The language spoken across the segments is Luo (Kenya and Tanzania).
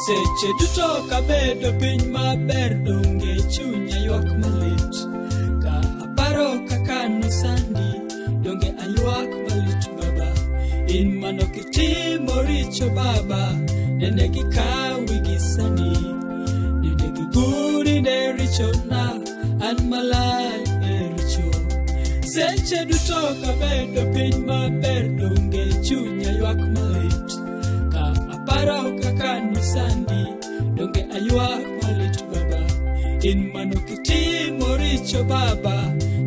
Seche duto kabedo piny maber donge chunya ywak malit. Ka aparo kaka nosandi donge aywak malit baba. In mano kitimo richo baba, nene gikawi gi sani. Nene giguri ne richona, an malal e richo. Seche duto kabedo piny maber donge chunya ywak malit. Ka aparo kaka nosandi donge aywak malit baba. In mano kitimo richo baba,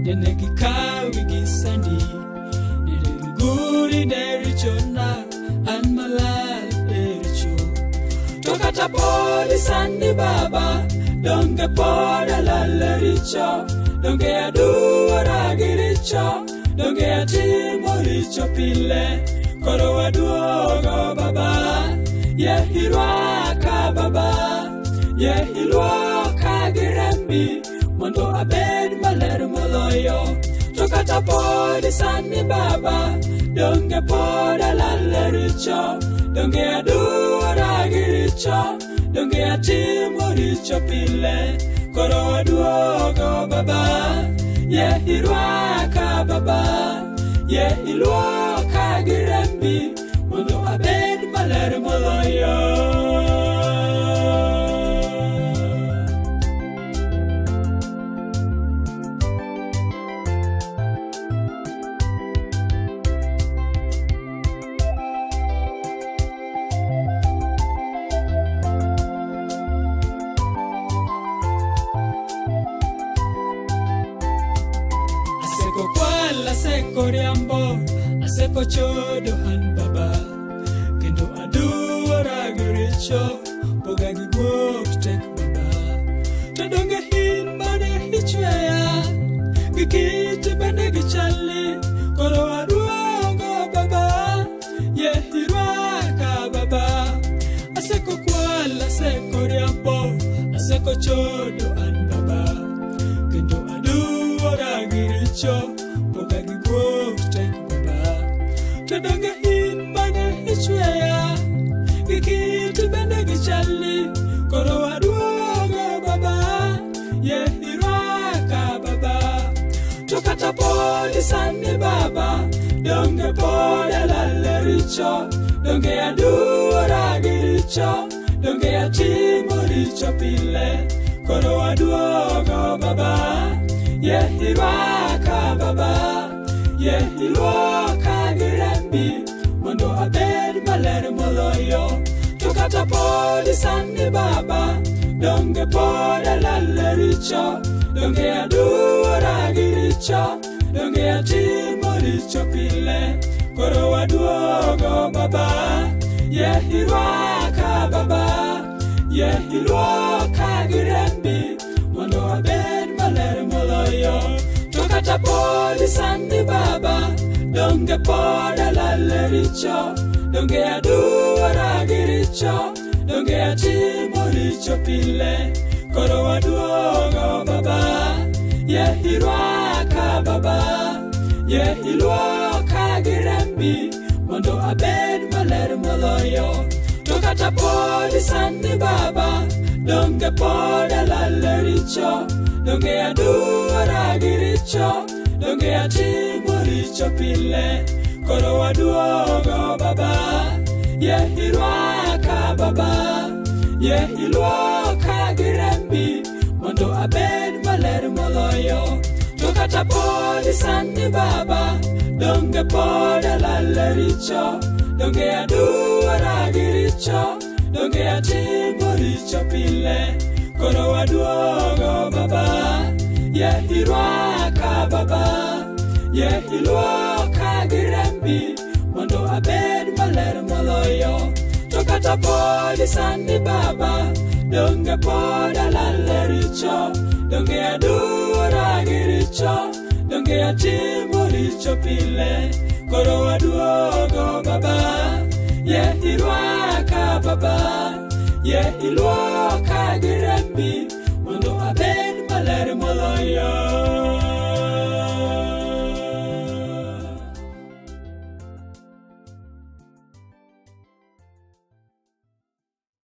nene gikawi gi sani. Nene giguri ne richona, an malal e richo. To kata pod isandi baba, donge pod alal e richo. Donge aduora gi richo, donge atimo richo pile. Koro aduogo baba, ye irwaka baba, ye iluoka gi rembi mondo abed maler moloyo. To kata pod isandi baba, donge pod alal e richo. Donge aduora gi richo, donge atimo richo pile. Koro aduogo baba, ye irwaka baba, ye iluoka gi rembi mondo abed maler moloyo. Aseko kwal, aseko riambo, aseko chodo an baba. Kendo aduora gi richo, poga gi guok tek baba. To donge in mane ichweya, gi kiti bende gi chalni. Koro aduogo baba, ye irwaka baba. Aseko kwal, aseko riambo, aseko chodo an baba. Kendo aduora gi richo, poga gi guok tek baba. To donge in mane ichweya, gi kiti bende gi chalni. Koro aduogo baba, ye irwaka baba. To kata pod isandi baba, donge pod alal e richo. Donge aduora gi richo, donge atimo richo pile. Koro aduogo baba, ye irwaka baba, ye iluoka gi rembi mondo abed maler moloyo. To kata pod isandi baba, donge pod alal e richo. Donge aduora gi richo, donge atimo richo pile. Koro aduogo baba, ye irwaka baba, ye iluoka gi rembi mondo abed maler moloyo. To kata pod isandi baba, donge pod alal e richo. Donge aduora gi richo, donge atimo richo pile. Koro aduogo baba, ye irwaka baba, ye iluoka gi rembi mondo abed maler moloyo. To kata pod isandi baba, donge pod alal e richo. Donge aduora gi richo, donge atimo richo pile. Koro aduogo baba, ye irwaka baba, ye iluoka gi rembi mondo abed maler moloyo. To kata pod isandi baba, donge pod alal e richo. Donge aduora gi richo, donge atimo richo pile. Koro aduogo baba, ye irwaka baba, ye iluoka gi rembi mondo abed maler moloyo. To kata pod isandi baba, donge pod alal e richo. Donge aduora gi richo, donge atimo richo pile. Koro aduogo baba, ye irwaka baba, ye iluoka